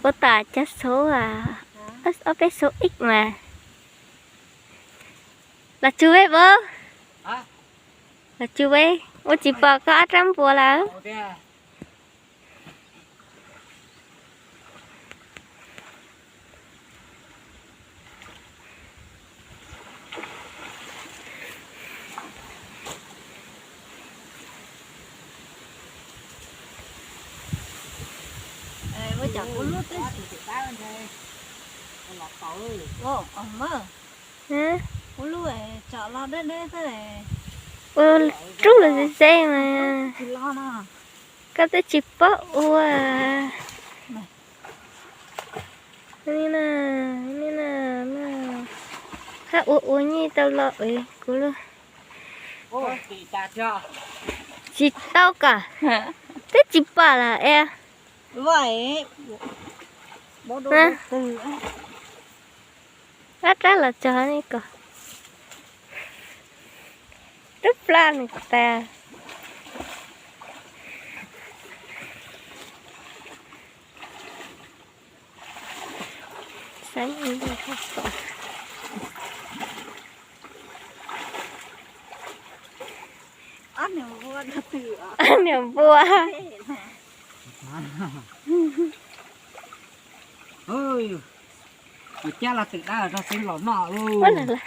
Ua tas cov xauv, ob peb xauv ib mas. Los tsuag peb, los tsuag peb, ua tsis pom koj ob rab npua lawm. Ua rub los ze ze mas, koj twb tsis paub ua. Hab ua ua nyiaj tau los kuv lub. Tsis tau kom, twb tsis pom lawm es. Ab rab los txog ne kom rub plab nws tas. Niam npua. Cab los twm dab rau xwb los noj lauj.